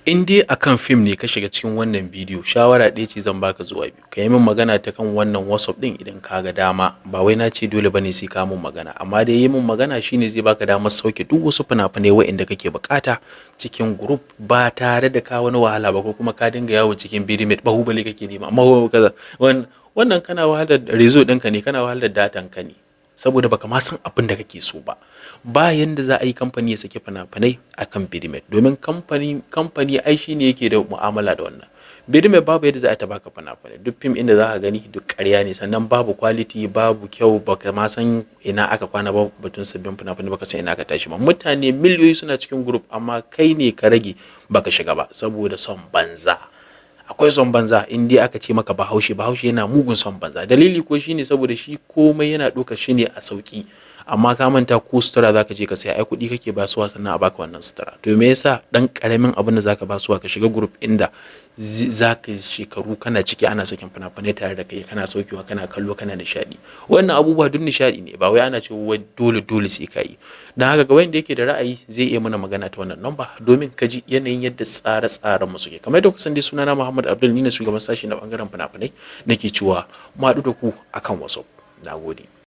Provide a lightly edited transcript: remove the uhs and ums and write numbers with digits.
In dai akan fim ne ka shiga cikin wannan bidiyo, shawara ɗaya ce zan baka zuwa biyu. Ka yi min magana ta kan wannan WhatsApp ɗin idan ka ga dama. Ba wai na ce dole bane sai ka min magana, amma dai yi min magana shine zai baka damar sauke duk wasu fina-finai waɗanda kake buƙata cikin group ba tare da ka wani wahala ba, ko kuma ka dinga yawo cikin Vidmate, Bahubali kake nema amma kaza. Wannan kana wahalar réseau ɗinka ne, kana wahalar datan ka ne, saboda baka ma san abin da kake so ba. Ba yanda za a yi kamfani ya saki fina-finai akan Vidmate, domin kamfani ai shine yake da mu'amala da wannan Vidmate. Babu yadda za a ta baka fina-finai. Duk fim inda za ka gani duk ƙarya ne, sannan babu quality, babu kyau, baka ma san ina aka kwana ba. Batun sabbin fina-finai, baka san ina aka tashi ba. Mutane miliyoyi suna cikin group, amma kai ne ka rage baka shiga ba saboda son banza. Akwai son banza. In dai aka ce maka Bahaushe, Bahaushe yana mugun son banza. Dalili ko shine saboda shi komai yana ɗaukar shi ne a sauki, amma ka manta ko sutura zaka je ka saya, ai kuɗi kake basuwa sannan a baka wannan sutura. To me yasa ɗan ƙaramin abin da zaka basuwa ka shiga group inda zaka shekaru kana ciki, ana sakin fina-finai tare da kai, kana saukewa, kana kallo, kana nishaɗi? Wannan abubuwa duk nishaɗi ne, ba wai ana cewa wai dole dole sai ka yi. Don haka, ga wanda yake da ra'ayi zai iya mana magana ta wannan number domin ka ji yanayin yadda tsare-tsaren mu suke. Kamar yadda kuka san dai, sunana Muhammad Abdul, ni ne shugaban sashi na bangaren fina-finai. Nake cewa mu haɗu da ku akan WhatsApp. Nagode.